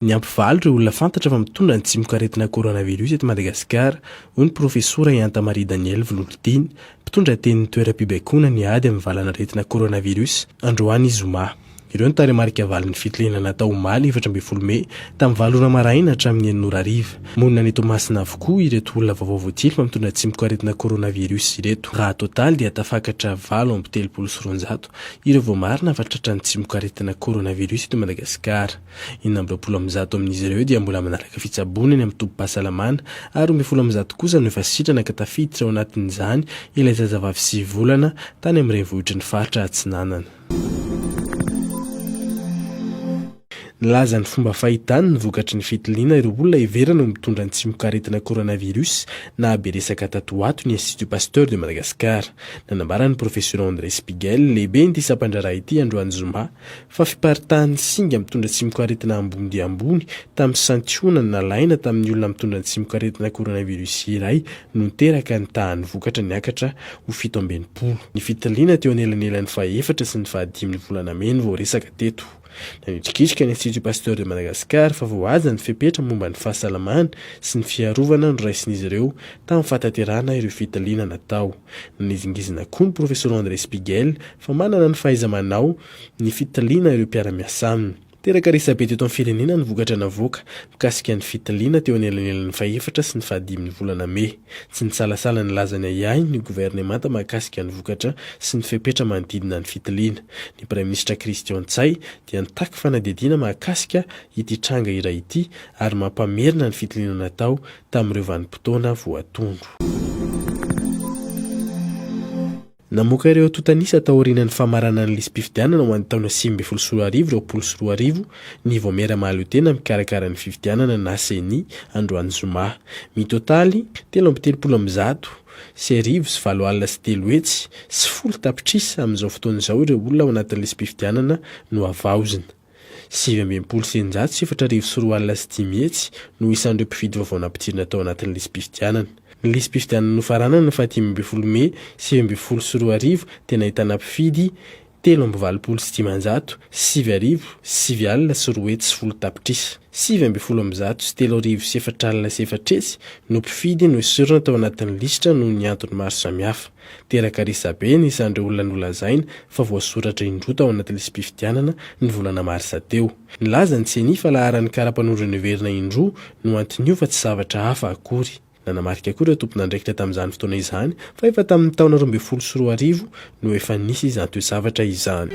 Niampy valo ireo olona fantatra fa mitondra ny tsimokaretina coronavirus eto Madagasikara, hoy ny Profesora Ihanta Marie Danielle Vololotiny, mpitondra tenin'ny toeram-pibaikoana ny ady amin'ny valanaretina coronavirus, androany zoma. Ireo no tarehimarika valin'ny fitiliana natao omaly 14 mey tamin'ny valo ora maraina hatramin'ny enina ora hariva. Monina any Toamasina avokoa ireto olona vaovao voatily fa mitondra tsimokaretina coronavirus ireto. Raha totaly dia tafakatra 238 ireo voamarina fa tratran'ny tsimokaretina coronavirus eto Madagasikara. 126 amin'izy ireo dia mbola manaraka fitsaboana eny amin'ny tobim-pahasalamana ary 112 kosa no efa sitrana ka tafiditra ao anatin'izany ilay zazavavy sivy volana tany amin'ny renivohitry ny faritra Atsinanana. Nilaza ny fomba fahitany ny vokatry ny fitiliana ireo olona heverina ho mitondra ny tsimokaretina coronavirus nahabe resaka tato ho ato ny Institut Pasteur de Madagascar. Nanambara ny Profesora André Spiegel, lehiben'ity sampan-draharaha ity androany zoma, fa fiparitahan'ny singa mitondra tsimokaretina ambony dia ambony tamin'ny santionany nalaina tamin'ny olona mitondra ny tsimokaretina coronavirus iray no niteraka ny tahan'ny vokatra niakatra ho 67. Ny fitiliana teo anelanelan'ny fahaefatra sy ny fahadimin'ny volana mey no voaresaka teto. Nanitrikitrika ny Institut Pasteur de Madagascar fa voahaja ny fepetra momba ny fahasalamana sy ny fiarovana noraisin'izy ireo tamin'ny fahatanterahana ireo fitiliana natao. Nanizingizina koa ny Profesora André Spiegel fa manana ny fahaiza-manao ny fitiliana ireo mpiara-miasa aminy. Teraka resabe teto amin'ny firenena ny vokatra navoaka mikasika ny fitiliana teo anelanelan'ny fahefatra sy ny fahadimin'ny volana mey. Tsy nisalasala nilaza ny ahiahiny ny governemanta mahakasika ny vokatra sy ny fepetra manodidina ny fitiliana. Ny Praiminisitra Christian Ntsay dia nitaky fanadihadiana mahakasika ity tranga iray ity ary mampamerina ny fitiliana natao tamin'ireo vanim-potoana voatondro. Namoaka ireo antontan'isa taorianan'ny famaranana ny lisi-pifidianana ho an'ny taona 2019 2020 ny Vaomiera Mahaleotena mikarakara ny fifidianana na Ceni androany zoma. Mitotaly 333 180 310 tapitrisa amin'izao fotoana izao ireo olona ao anatin'ny lisi-pifidianana nohavaozina. 269 240 no isan'ireo mpifidy vaovao nampidirina tao anatin'ny lisi-pifidianana. Ny lisi-pifidianana nofaranana ny faha 15 mey 2019 dia nahitana mpifidy 283 9 210 tapitrisa. 319 304 400 no mpifidy noesorina tao anatin'ny lisitra noho ny antony maro samihafa. Teraka resabe ny isan'ireo olona nolazaina fa voasoratra indroa tao anaty lisi-pifidianana ny volana marsa teo. Nilaza ny Ceni fa laharan'ny kara-panondro noheverina indroa no anton'io fa tsy zavatra hafa akory. Nanamarika koa ireo tompon'andraikitra tamin'izany fotoana izany fa efa tamin'ny taona 2012 no efa nisy izany toe-javatra izany.